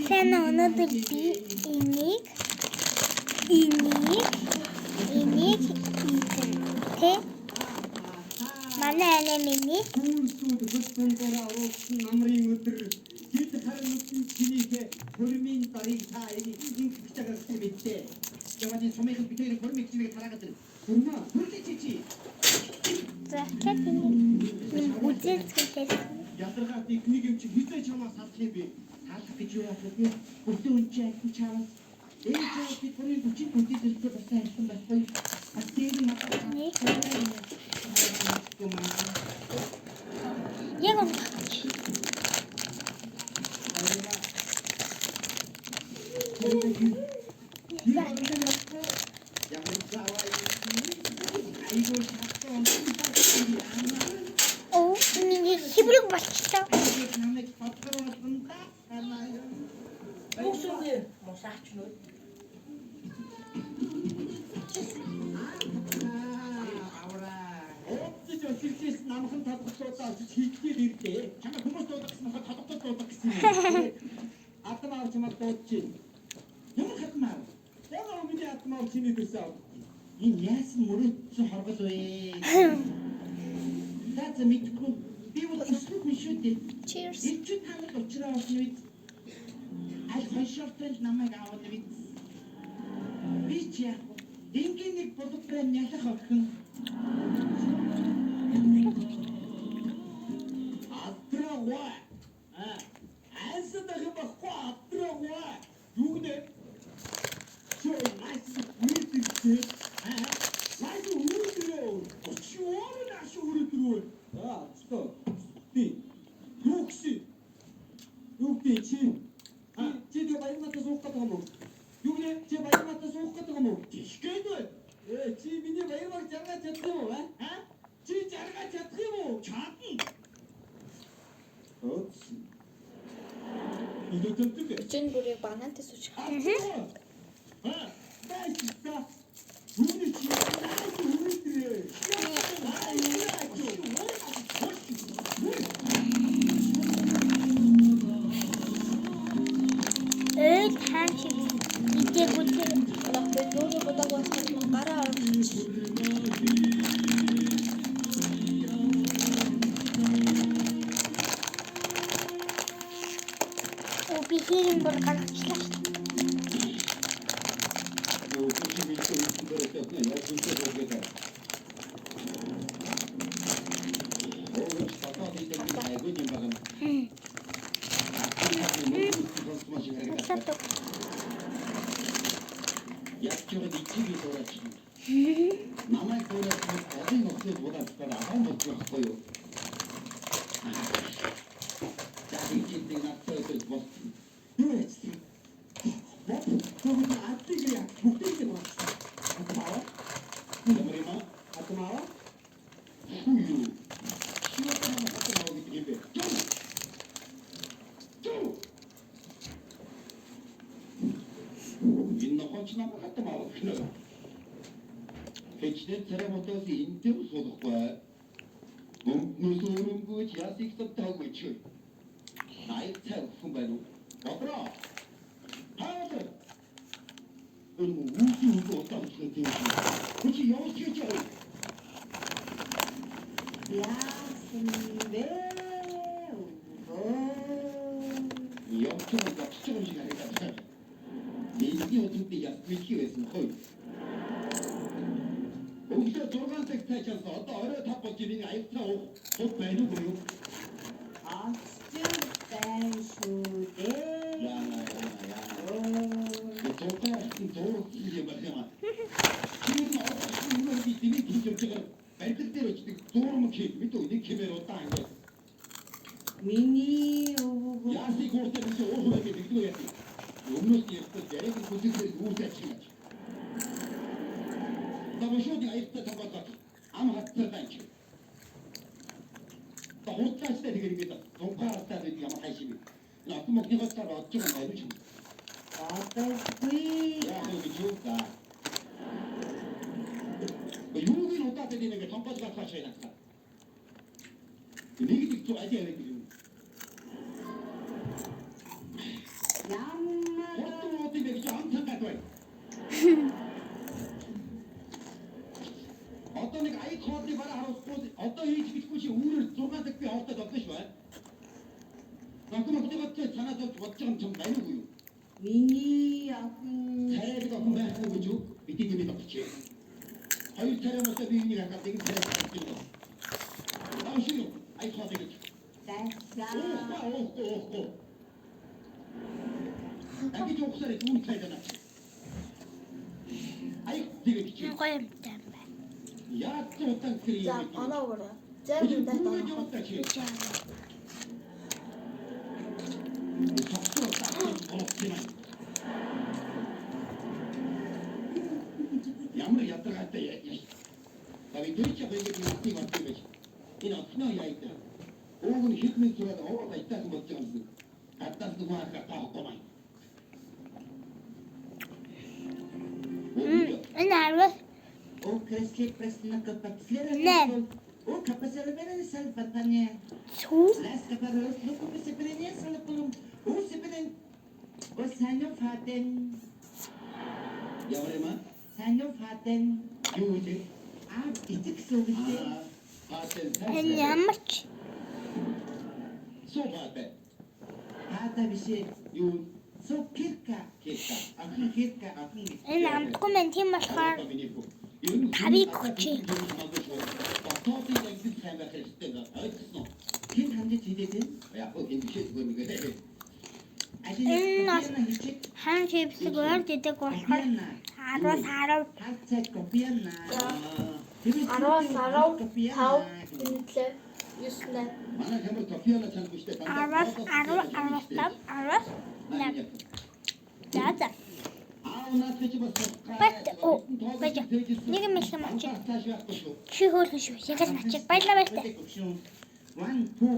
Сайн уу, өнөөдөр би энийг энийг энийг идэн тэ манай ана миний Түүнсүүд хөлбөмбөр оруулсан намрын өдөр хэд харин үсэн чинийхээ хөрмийн дарыг та ингэх гэж байгаа юм мэдээ. Яваад энэ сумын бид хоёр хөрмийг чинийг тараагаад ирнэ. Хөрмөө хөрли чи чи. За тэгэхээр энийг юм үзэлцгэлээс Ядаргаад нэг юм чи хизээ чамаа салах юм бэ? Салах гэж юу яах вэ? Бүхний үн чи альхан чаавас. Энэ чаавас бид бүрийн 40 бүдий зэрэгтэй болсон альхан байхгүй. А дээр нь надад нэг яг үнэ. Оо миний хибрэг болчихлоо. Хүүсүнгүй мусаач нүү. Намхан тодголтуудаа очиж хийхдээ ирлээ. Чамайг хүмүүс дуудах гэсэн болохоор тодголтууд дуудах гэсэн юм. Атом аав чамайг дуудаж байна. Ямар хатам аав? Яг миний атом аав чиний дэрсэн аав. Энэ яасан мөрөөдсөн хоргол вэ? За за мэдгүй. Би бол өсгөх хүн шүү дээ. Cheers. Ирчүү та нарт уучраа олно биз? Аль хоншоортой л намайг аавна биз? Би ч яах вэ? Энгийн нэг булгараа нялх охин. Адраа. А. Айсад юм баггүй адраа. Юу гэнэ? Чөө найс үйдэгтэй. А. Найс үйдэрөө. Очиор нааш үйдэрөө. Аа, стоп. Би юу гэсэн? Юу гэдэг чи? А, чи тэгээ баярматаа суух гэдэг юм уу? Юу гэнэ? Чи баярматаа суух гэдэг юм уу? Тийшгээд бай. Э, чи миний баярмаг жаргаж чадах юм уу? А? Чи жаргаж чадах юм уу? Чадна. Өөс. Идэтдэг. Өчигдөр бүр яг банантай сууж Аа. Найс та. Үүний чи найс үүдрээ. Ойл хаан шиг идээгүй тэр байгаа. Би өөрөө бодог болохоор гараа оруулж. Оо би хийрэн бүр гаргачлаа шүү дээ. Мусаад. Намайг дуудаад олон нөхцөл буудаад байгаа юм байхгүй юу? За энэ надтай өдөр болсон. Юу яцсан? Бод тэгвэл адыг яа бүгдийг нь болсон. Атмаа. Ямар юм аа? Атмаа. Хүү юу? Шиотон атмаа гэдэг юм бэ? Жоо. Жоо. Энэ нохоч намайг атмаа гэнэ. Хэчнээн царай мотоос энтэв суулгахгүй. Бөмбөнөөс өрөнгөж ясыг тавтаагүй чи. Найг цай өгсөн байна уу? Бодроо. Таалаа. Энэ үүсийн үгүй удаан юм тийм. Чи явж хийж байгаа. Яасан бэ? Явж байгаа зогсож байгаа юм шиг харагдаад. Миний өдрүүд яс мэдхий байсан хөөе. Өглөө 6 цаг тайчаас одоо орой 5 болж энэ аюултай уух хуг байна уу юу? Очиж байна шүү дээ. Яна яна яна. Зургаа зураг юм байх юм аа. Тэр нь одоо юм би тэнийг хийж явж байгаа барилга дээр очдог зурм хий мэдүү нэг хэмээр удаан ингээд Миний өвөг яасыг ууртай биш уур хүрээ гэдэг үү яа. Өмнөөс нь ярьсан яриаг хүсэлээр үүсэж чинь. Тавшууд аюултай тогтоох ам хатсаар байна чи. Та хурдлааштай тэгээд ингээд зунгаа хатсаар гэдэг ямар хайш юм бэ? Энэ охин мохныгоо цаар одж байгаа юм байна чи. бодоггүй. Яах вэ гэж юу та? Юуг нь удаад байдаг нэг томпож гарах шээ надад. Нэг нэг зүг ажил яриад юм. Ямар Одоо хийж мэдэхгүй чи үүрээр 6 цаг би хоолтой тоглоно шүү. Охин охиныгоо санаа зовж бодож байгаа юм чам байна уу юу? Миний охин Царайг охин байхгүй гэж үг бидний нэмээд тогтчихъя. Хоёр царай мосоо би энийг харахад нэг царай харагдаж байна. Аа шүү. Ай хоо гэж. дайсаа. Уухгүй уухгүй уухгүй. Дахиж уухсаар үүн цайдана. Ай тэгэж чи. Энэ гоё юмтай юм байна. Яг ч удаан тэр За юм. оноо өгөөрэй. Зарим үндэ оноо. чи. Би ч яа. Тогтвор таа юм. Ямар ядаргаатай яа. Та би тэр чи ингэж насыг боддог байж. Энэ охиноо яа. Ууг нь хэд мэн зураад овоо айтаахан болж байгаа юм шиг. Гаднаас нөгөө хахаа тоохгүй маа. Энэ 10 О кресли преснак пацлера. Нэм. О капасарабера салфатания. сүү. Лас капарос луку песеперения салпулум. О сеперен. О санё фатен. Ямар юм аа? Санё фатен. Юу вэ? Аа итэг сүгтэй. Аа, фатен. Энэ ямар ч Суу фатен. Хата биш. Юу? Су кирка. Кирка. Охин кирка охин. энэ амтгүй мэн тийм болохоор Тавыг өгчээ. Дотоодын ангид сайн байх хэрэгтэй ба ойлгосноо. Хэн хамжиж хийдэж вэ? Яг хөө энэ бишээ зүгээр нэг. Энэ нас- Копиана хийчих. хан чипсийг урд идэг болохоор Копиана. 10-аас 10 Хацаа копиана. 10-аас 15 тэнтлээ 9 8. Манай хямар кофеала чангүй штэ. 10-аас 10 15 10-аас 8. За за. Аа наад чи бас Бат оо баж. Нэг юм хэлэх юм очив. Чи хөөрхөн шүү. Яг л очив. Баярлалаа баярлалаа. 1 2